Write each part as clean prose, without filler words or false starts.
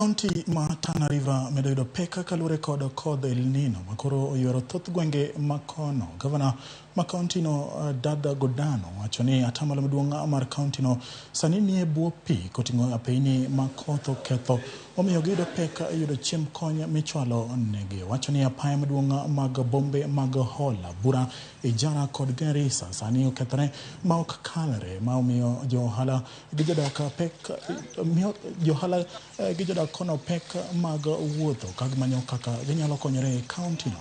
Kaunti ma Tana River medo yudo pek kaluwore kod kodh El Nino makoro oywero thoth gwenge ma kono. Gavana ma kaunti no Dada Godano wacho ni atamalo maduong' mar kaunti no sani nie bwo pi koting'o apeyni ma koth oketho omiyo giyudo pek yudo chiemb kony michwalo negi. Wacho ni apaya maduong' mag bombe mag Hola, Bura, Ijara kod Garissa sani okethore ma ok kalre ma omiyo jo ohala gi jodak pek miyo johala gi jodak kono pek mag wuotho ka gimanyo kaka ginyalo konyore e kaunti no.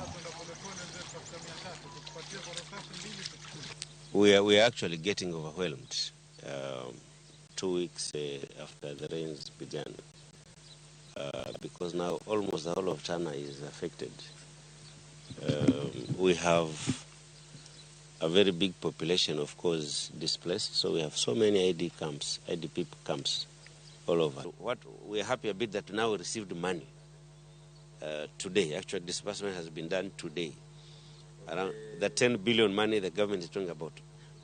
We are actually getting overwhelmed 2 weeks after the rains began because now almost the whole of Tana is affected. We have a very big population, of course, displaced, so we have so many ID camps, IDP camps all over. What we are happy a bit that now we received money today. Actually, disbursement has been done today. Around the 10 billion money the government is talking about.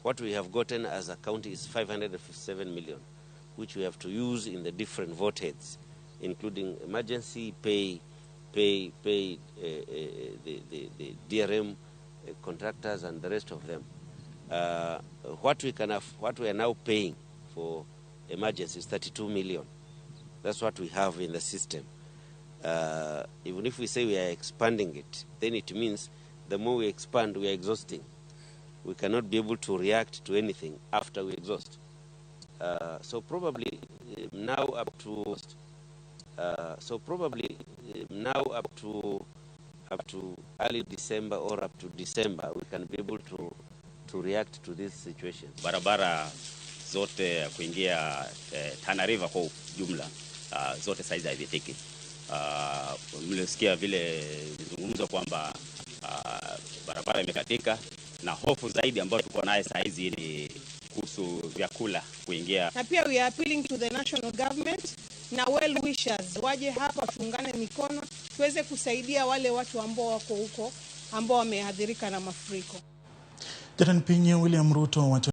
What we have gotten as a county is 557 million, which we have to use in the different vote heads, including emergency pay, pay the DRM contractors and the rest of them. What we are now paying for emergency is 32 million. That's what we have in the system. Even if we say we are expanding it, then it means the more we expand, we are exhausting. We cannot be able to react to anything after we exhaust. So probably now up to early December or up to December, we can be able to react to this situation. Barabara zote kuingia Tana River kwa ujumla zote saizi hazifiki. Mlisikia vile zungumzo kwamba barabara imekatika na hofu zaidi ambayo tuko naye saizi ni kuhusu vyakula kuingia. Na pia we are appealing to the national government na well wishers waje hapa tuungane mikono tuweze kusaidia wale watu ambao wako huko ambao wameathirika na mafuriko. Jatend piny William Ruto wacho